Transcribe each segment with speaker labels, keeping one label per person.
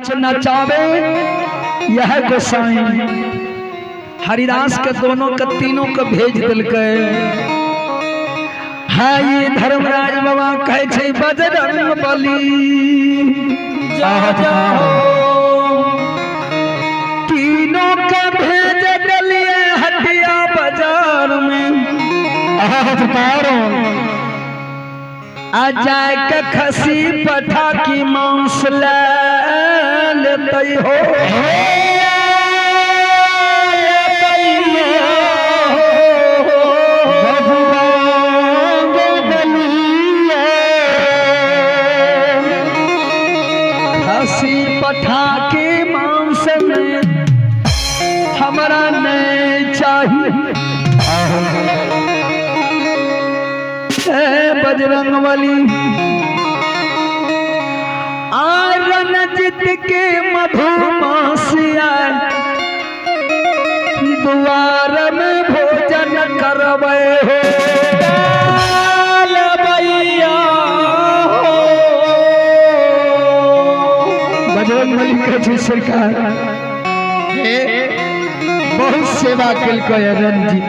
Speaker 1: नचावे यह गोसाई। हरिदास के दोनों के तीनों के भेज दिलकै। हाँ ये धर्मराज बाबा कहे छै बजरंग बली जा जाओ, तीनों के भेज दिलिए हटिया बाजार में। आ जाए के खसी पठा की मांस ले लेते हो। खसी पठा के मांस में हमरा नहीं चाहिए। बजरंग बली आ रणजीत के मधुमासिया द्वार में भोजन करबै हो। बजरंग बली कहै सरकार बहुत सेवा केलकै रणजीत।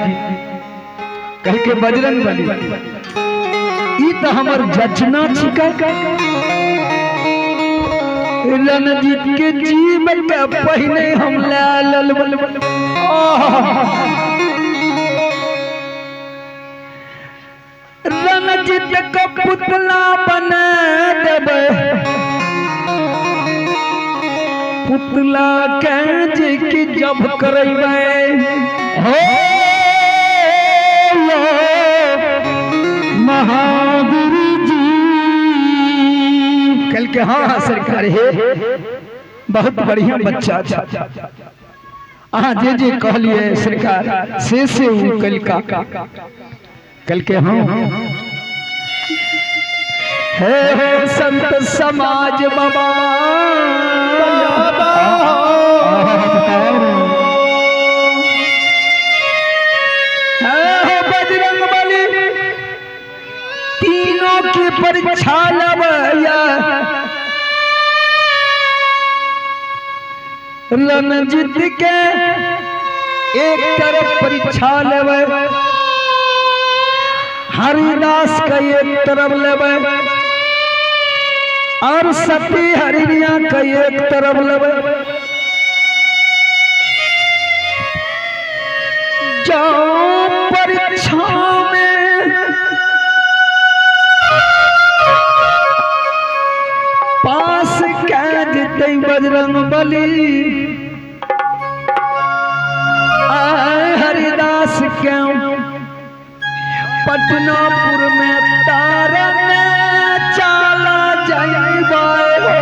Speaker 1: कहके बजरंग बली ई तो हमर जचना छिकै। रणजीत के जीवन के पहिने हम ले ललबल। रणजीत के पुतला बना देबै, पुतला के जे की जब करबै हो महावीर जी। कल के हाँ हाँ सरकार हे बहुत बढ़िया बच्चा। अहाँ जे जे कहलिए सरकार से उ कल का कल के हाँ हे हे संत समाज बाबा बजरंग बली तीनों की परीक्षा लबैया। रणजीत के एक तरफ परीक्षा लेबै, हरिदास के एक तरफ लेबै और सती हरिणिया के एक तरफ लेबै। जाओ परीक्षा में पास कै जतै बजरंग बली हरिदास के पटनापुर में तारन चाला जाइबै हो।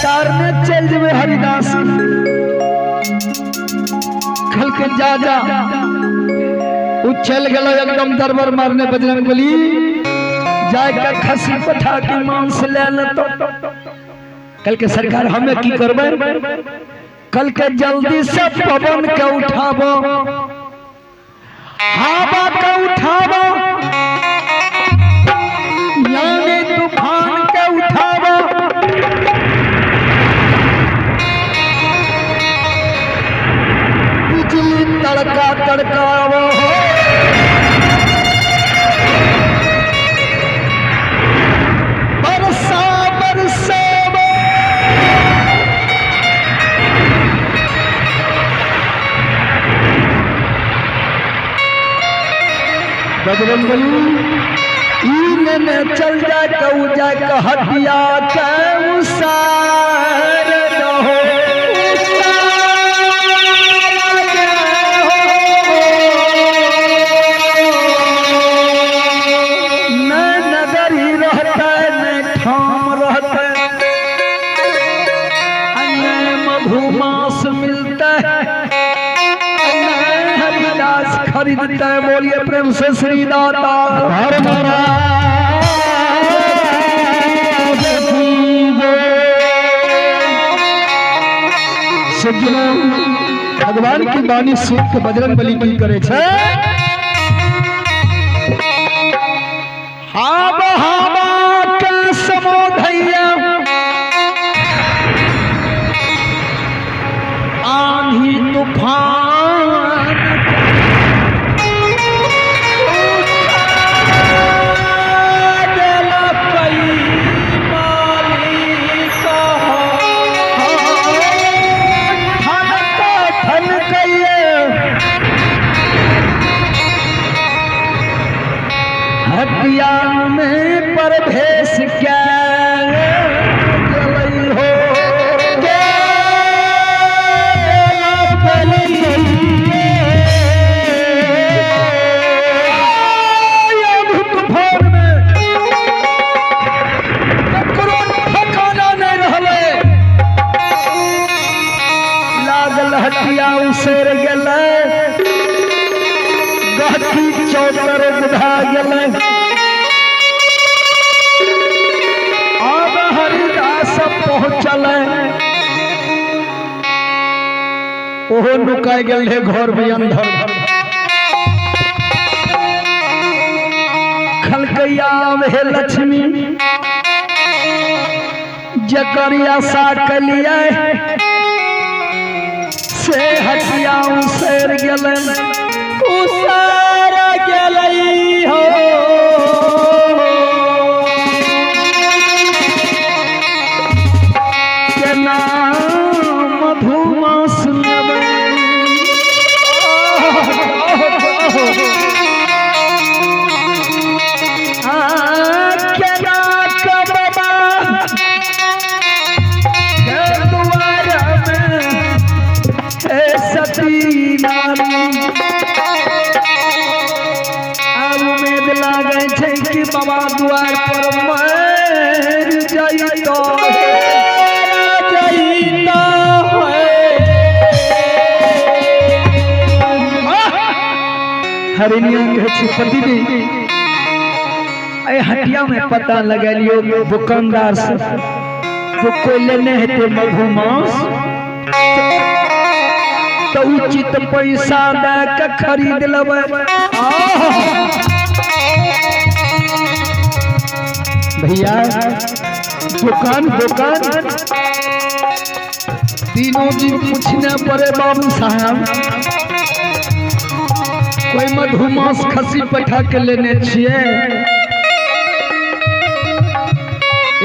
Speaker 1: तारने चल जेबै हरिदास। खल के जा जा उ चल गेलो एकदम दरबार मारने बजरंग बली जाय के खसी पठा के मांस ले लेतो। कल के सरकार हमें की करबै? कल के जल्दी से पवन के उठाबो, हवा के उठाबो, यानी तूफान के उठाबो। बिजली तड़का तड़कावो हो। बरसा बरसावो। बजरंग बली ई ने चल जाए कहू जाए के हटिया के उसार दहो। न नगरी रहता न ठाम रहता न मधुमास मिलता है न हरिदास खरीदता है। बोलिए प्रेम से श्री दाता सज्जनों, भगवान की वाणी सुन के बजरंग बली की करे छे। आब हवा के समोधैया आंधी तूफान हटिया में प्रवेश क्या हो तूफान में ककरो ठिकाना नहीं रहलै। लागल हटिया उसर गेलै, गहकी चौतर बुझा गेलै। आब हरिदास पहुँचल, ओहो नुकाय गेल रहे घर में अंदर। खलकैया हे लक्ष्मी जकर आशा कलिए से हटिया उसर गेलै,
Speaker 2: उसर गेलै हो।
Speaker 1: केना मधुमास लेबै। आ केना के बाबा के दुआर में हे सती नारी। आब उम्मीद लागै छै कि बाबा दुआर पर मरि जइतो। हरिणिया कहै छै पति जी एहि हटिया में पता लगेलियो दुकानदार से जो कोई लेने हेतै मधुमास तो उचित पैसा दे के खरीद लेबै। भैया दुकान दुकान तीनों दिन पूछने पड़े बाबू साहब कोई मधुमास खसी पठा के लेने छिए।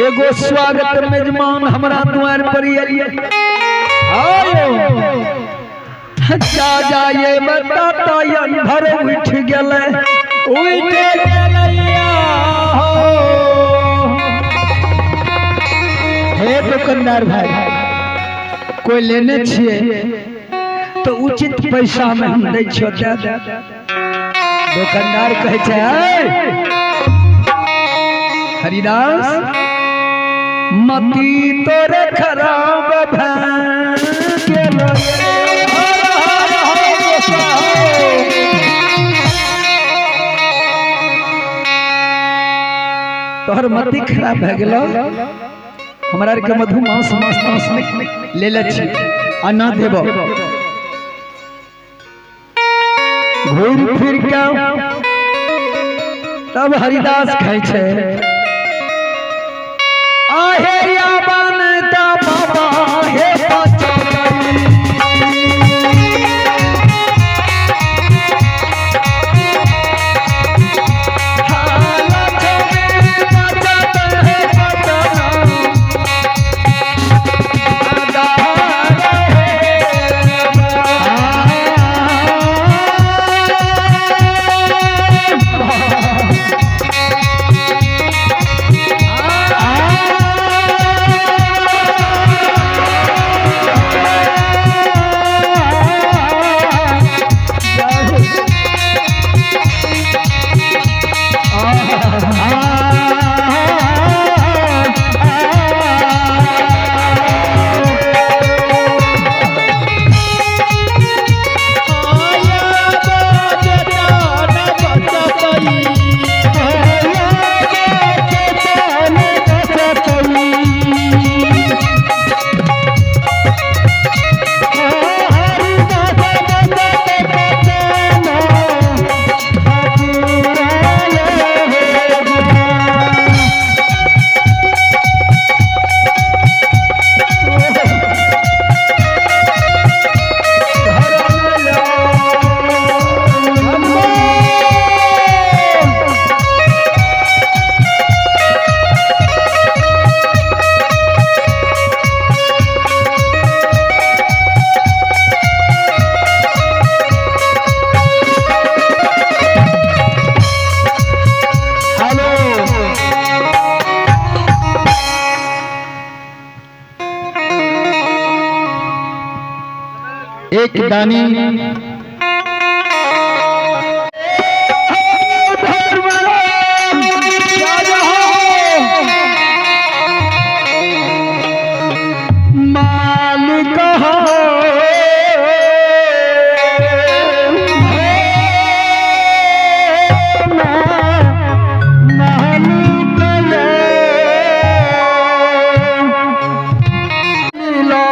Speaker 1: एगो स्वागत मेजमान हमरा द्वार पर आइए। जा जाए बताता अंधर उठ गेलै,
Speaker 2: उठ गेलैया हो।
Speaker 1: हे दुकानदार भाई कोई लेने छिए तो उचित पैसा में हम दै छियो दे दे। दुकानदार कहै छै हरिदास मती तोरे खराब भए गेलो। तोहर मती खराब भए गेलो। हमरा आर के मधुमास मास तास ले ले छी आ ना देबो। घूर फिर के तब हरिदास खाइ छै। आहे यावन दा बाबा हे बचल आ एक दानी मालिक हो मालिक ले लो।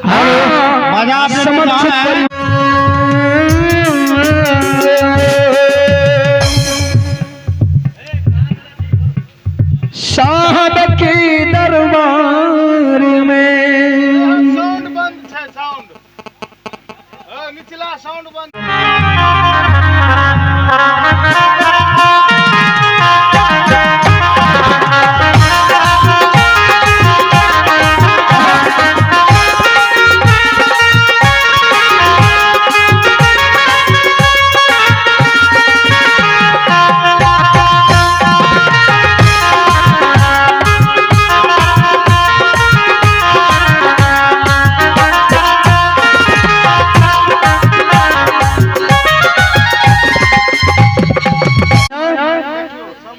Speaker 1: हाँ, समक्ष परि साहब के दरबार में
Speaker 3: साउंड बंद छै, साउंड निचला साउंड बंद।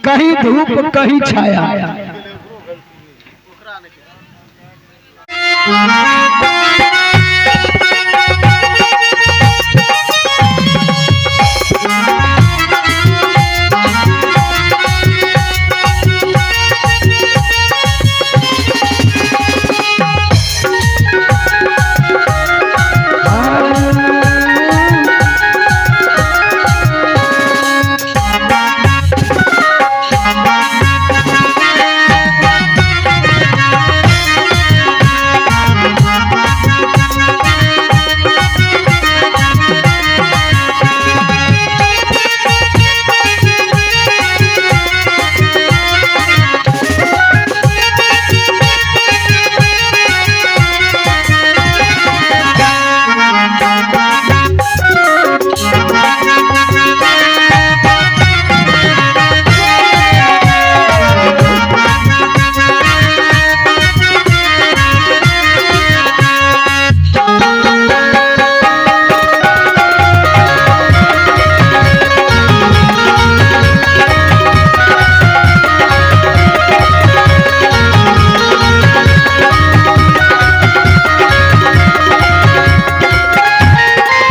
Speaker 1: कहीं धूप कहीं छाया।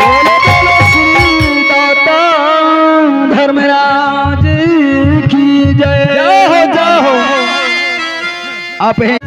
Speaker 1: बोलो बोलो श्री दाता धर्मराज की जय। जय हो जय हो। आप हैं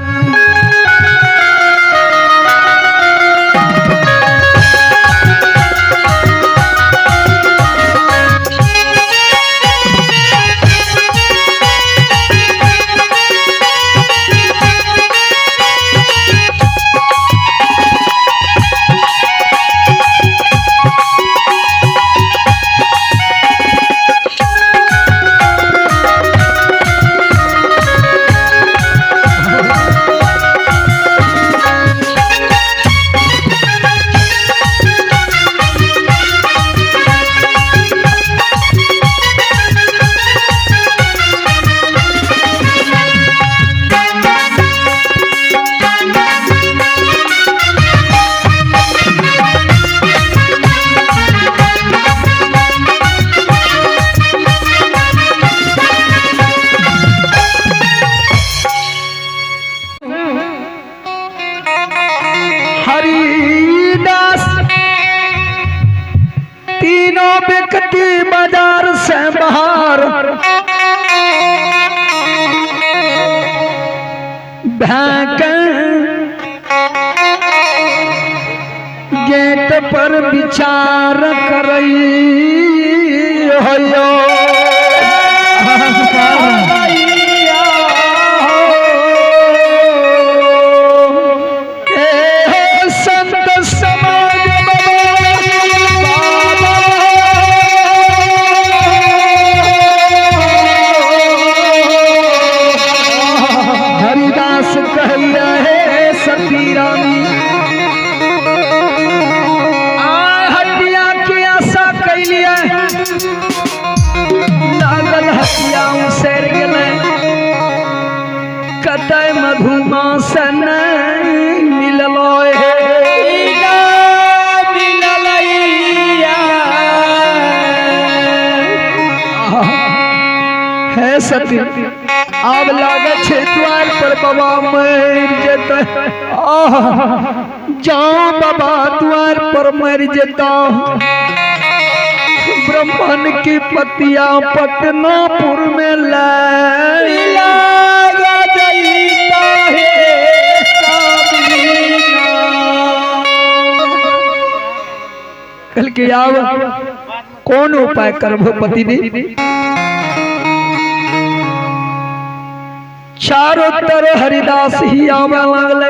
Speaker 1: हरिदास तीनों व्यक्ति बाजार से बाहर भैंक गेट पर विचार करई हो। संत समाज बाबा हरिदास कहिया है सती रानी आ हटिया के आशा कैलिए लागल हटिया उसर गेलै कतय मधुमास नहीं मिललो हे। हे सती आब लागत छे द्वार पर बाबा मर जेतै। जाओ बाबा द्वार पर मर जेता ब्राह्मण की पतिया पटनापुर में ले
Speaker 2: लागा जईता हे साबी।
Speaker 1: कहलकै आब कोन उपाय करबो पतिदेव? चारों तरफ हरिदास ही आवे लगले।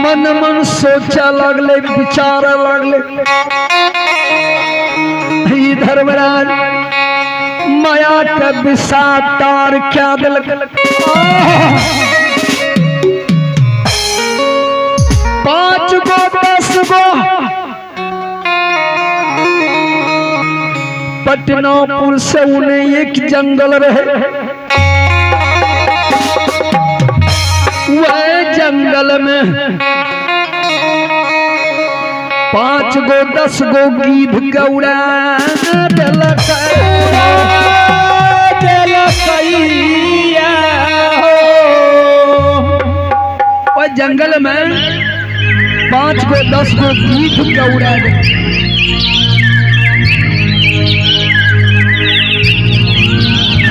Speaker 1: मन मन सोचा लगले, विचार लगले, ई धर्मराज माया के विषाद तार क्या दिलक। 5 गो 10 गो पटनापुर से उन्हें एक जंगल रहे, वह जंगल में 5 गो 10 गो गीध गौरा देलक। वह जंगल में 5 गो 10 गो गीध गौरा।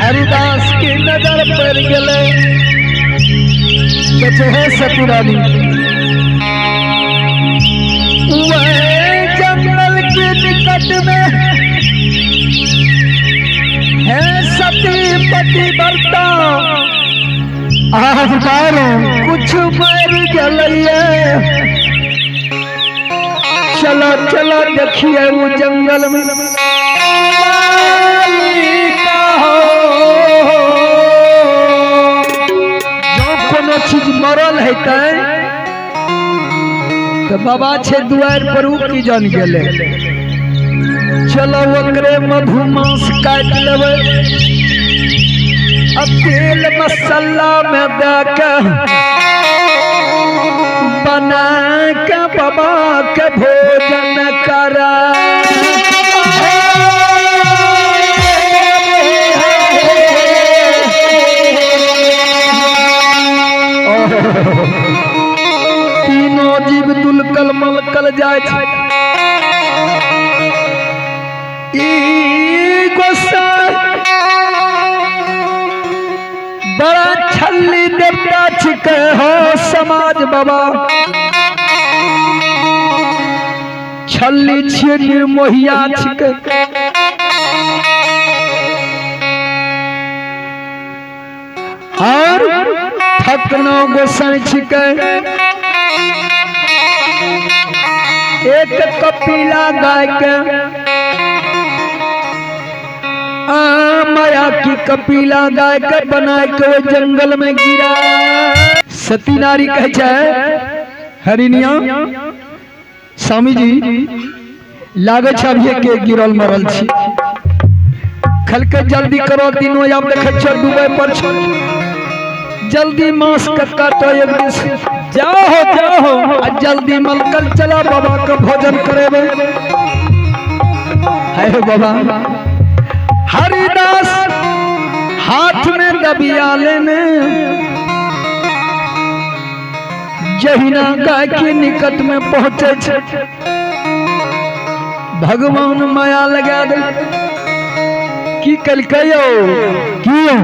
Speaker 1: हरिदास की नजर पड़ गए। है सतुरानी वह जंगल के निकट में है सती पति बरता, आज बार कुछ मर गए। चलो चलो देखिए वो जंगल में जो चीज मरल है तो बाबा छे दुआर पर उ की जान गेले। चलो ओकरे मधुमास काट लेबै, अब तेल मसाला में दे के बना के बाबा के भोजन करा। तीनों जीव दुलकल मलकल जाय छै। ई गोसाई बड़ा छल्ली देवता छिके हो समाज बाबा, छल्ली छियै निर्मोहिया छिके। और ठकनो गोसाई छिके, एक कपिला गाय के माया की कपिला गाय के बना के वो जंगल में गिरा। सती नारी कहे छै हरिनिया स्वामी जी लागे छै अभी के गिरल मरल छी, खलके जल्दी करो दिनो आब देखे छ डूबे पर छ, जल्दी मांस के काटो एक दिस,
Speaker 2: जाओ हो जाओ हो
Speaker 1: आ जल्दी मलकल चला बाबा के भोजन करेबे। है बाबा हरिदास हाथ में दबिया लेने जहिना गाय के निकट में पहुंचे छे, भगवान माया लगा दे। की कलकै यौ क्यों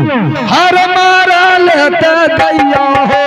Speaker 1: हर मारा लेते गैया हो।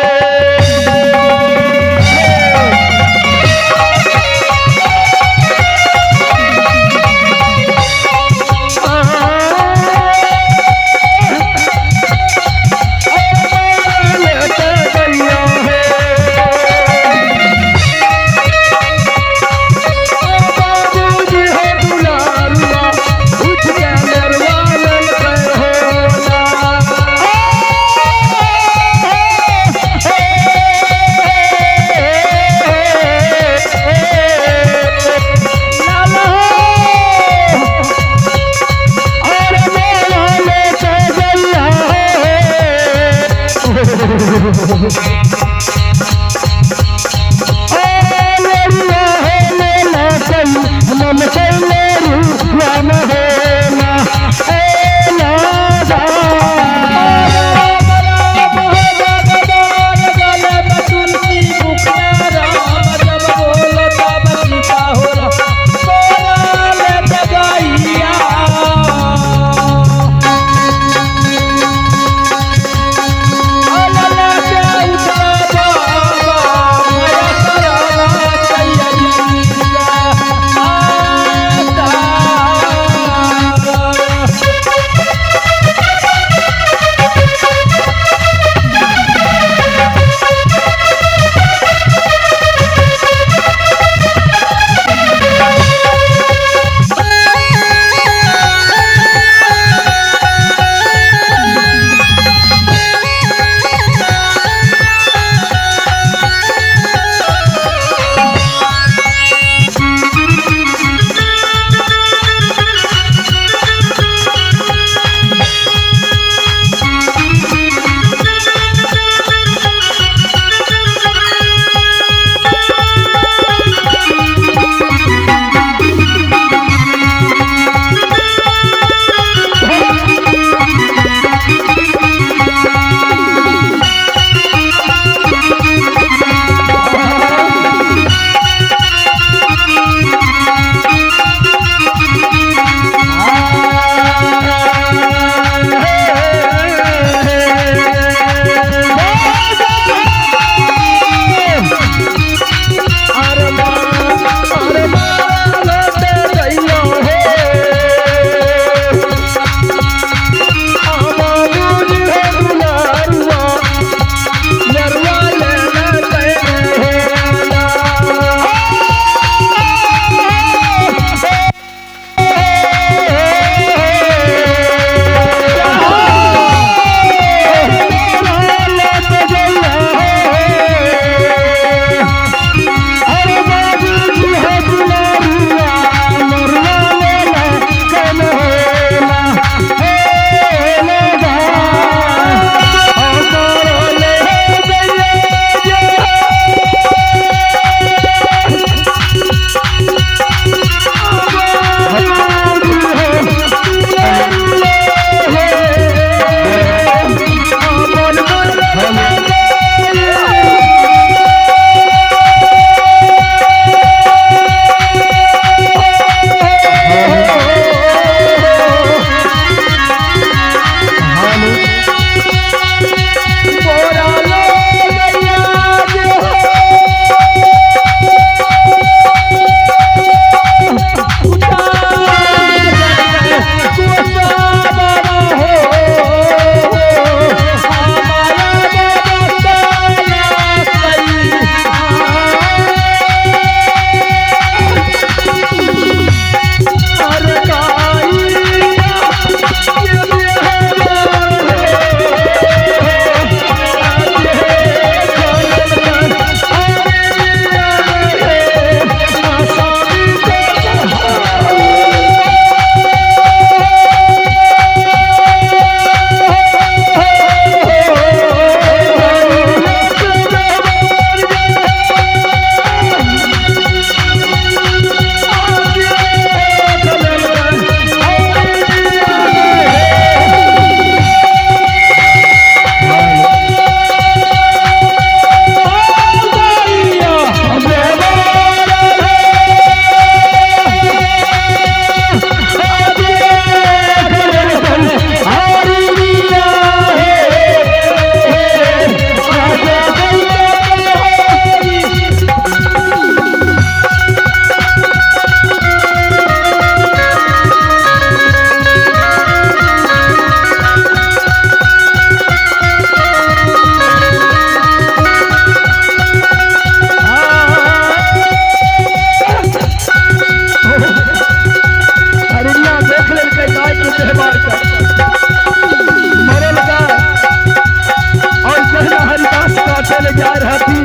Speaker 1: ले जा रहती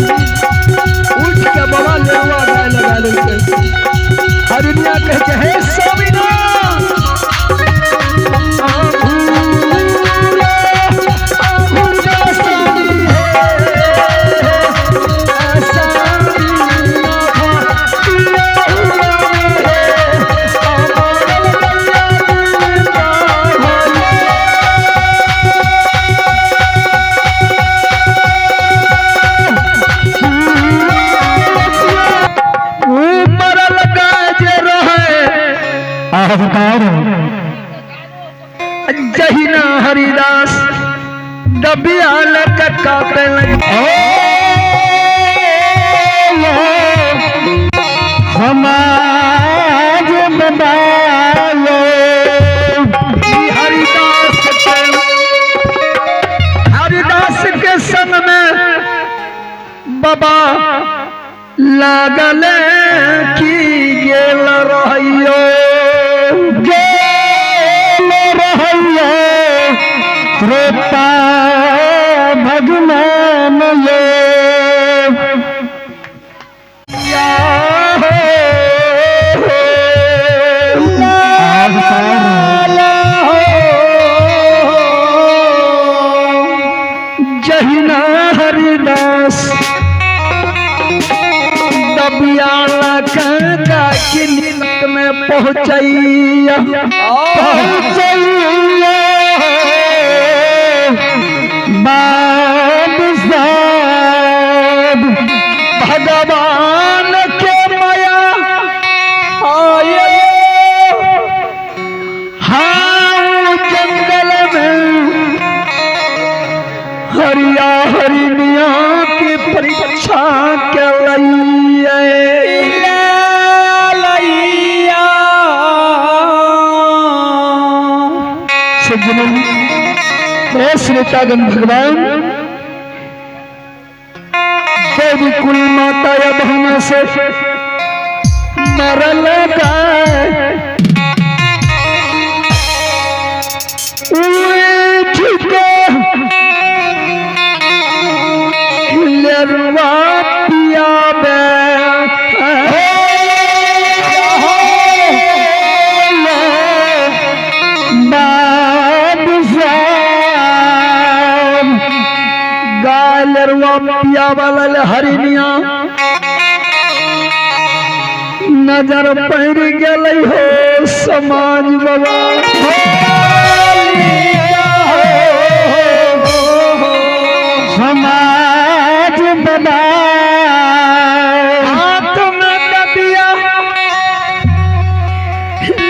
Speaker 1: उठ के बाबा लेवा गाय लगा लेलकै। हरिणिया कह के हे स्वामीना जहिना हरिदास दबिया लटका
Speaker 3: समाज बदालो।
Speaker 1: हरिदास के संग में बाबा लागल की गेल रहियो
Speaker 3: गेल रहियो श्रोता भगवान ये
Speaker 1: जहिना हरिदास दबिया किनिक में पहुँचैया
Speaker 3: पहुँचैया बाब साहब
Speaker 1: भगवान के माया आए। हाँ जंगल में हरिया हरिणिया की परीक्षा के लैया श्रोतागण भगवान देवी कुल माता या बहना से मरल लेरुआ पियाबे
Speaker 3: बाब साहब
Speaker 1: गाय लेरुआ पियाबा हरिणिया नजर पड़ गेलै हो समाज बाबा
Speaker 3: समाज बदा
Speaker 1: हाथ में दबिया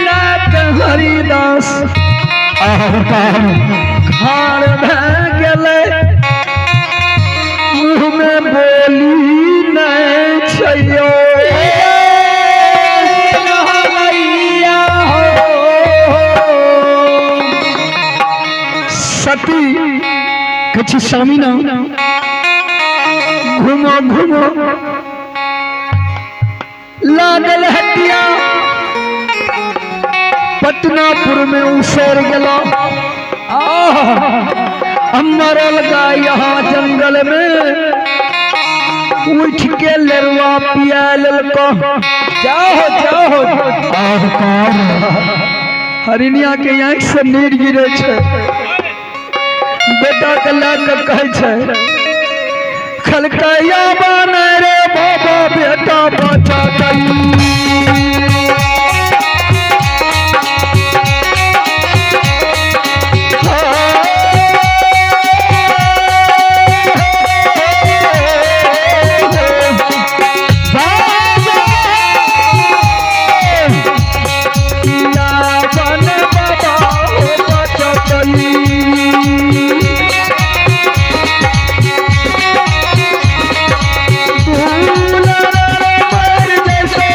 Speaker 1: लाख हरिदास खाड़ भए गेलै मुँह में बोली नहीं छैयो सती कछि स्वामी ना घूमो घूमो लागल हटिया पटनापुर में उसर गेलो मरल गाय यहाँ जंगल में उठ के लेरुआ पिया लेलको। जाओ जाओ हरिणिया के आँख से नीर गिरे छे बेटा के लऽ के कहै छै खलकैया बने रे बाबा बेटा बचा गई। जैसे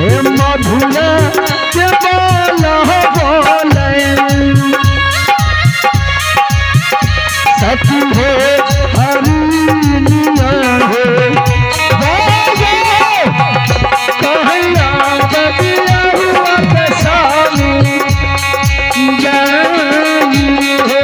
Speaker 1: हे मधुरा के बोल बोले सती हो हरिणिया हो कहला बबिया हुआ स्वामी जानी हो।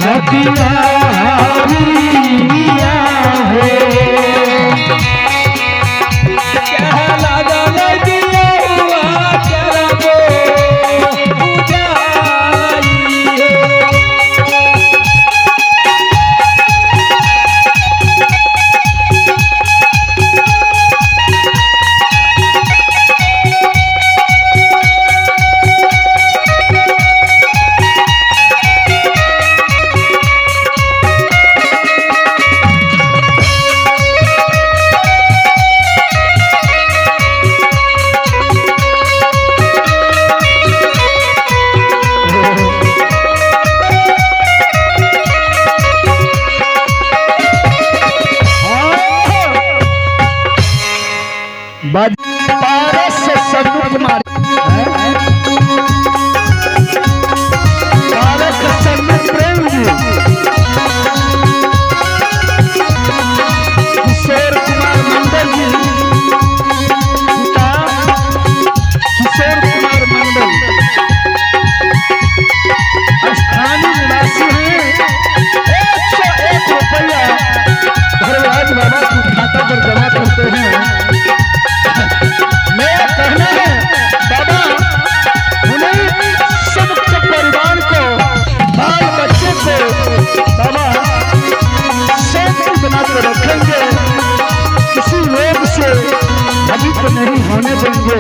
Speaker 3: सतिया हरिणिया हो।
Speaker 1: पारस सन्मुख मारे पारस सन्मुख प्रेम जी किशोर कुमार मंडल जी पिता किशोर कुमार मंडल स्थानीय निवासी हैं। 101 रुपया धर्मराज बाबा की खाता पर जमा करते हैं। मेरा कहना है बाबा उन्हें सबके परिवार को बाल बच्चे को बाबा शांति बना कर रखेंगे, किसी रोग से भवित नहीं होने देंगे,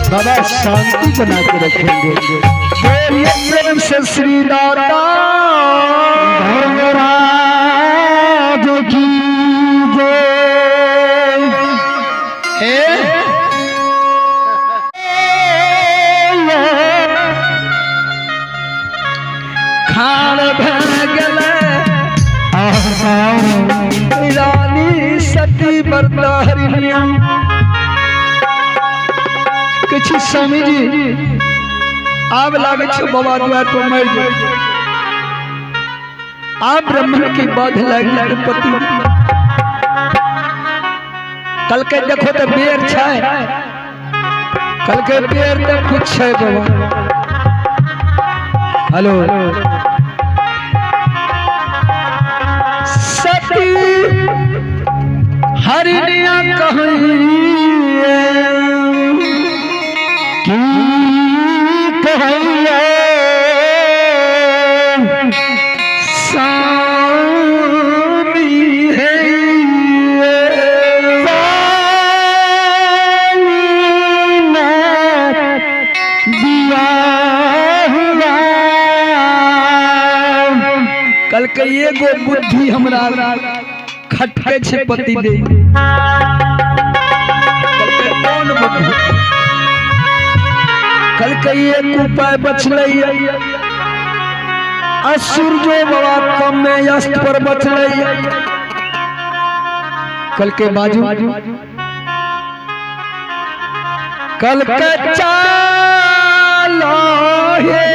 Speaker 1: बाबा शांति बना के रखेंगे। बोलिए प्रेम से श्री दाता
Speaker 3: धर्मराज की जय।
Speaker 1: खान भर गेलै रानी सती बरता हरिणिया। किछु स्वामी जी आब लागै छै बाबा द्वार पर मरि जाय। आब ब्राह्मण के बाध लागि गेल पति। कल के देखो तो बेर छै, कल के बेर तऽ कुछ छै बाबा। हेलो सती हरिणिया कहैया
Speaker 3: की कहैया
Speaker 1: स्वामी हे कल के एगो बुद्धि हमरा खटके छै पति दे। कल के कौन बुद्धि? कल के एक उपाय बचलै असुर जो बाबा कम में अस्त पर बचलै। कल के बाजू कल के चालो हे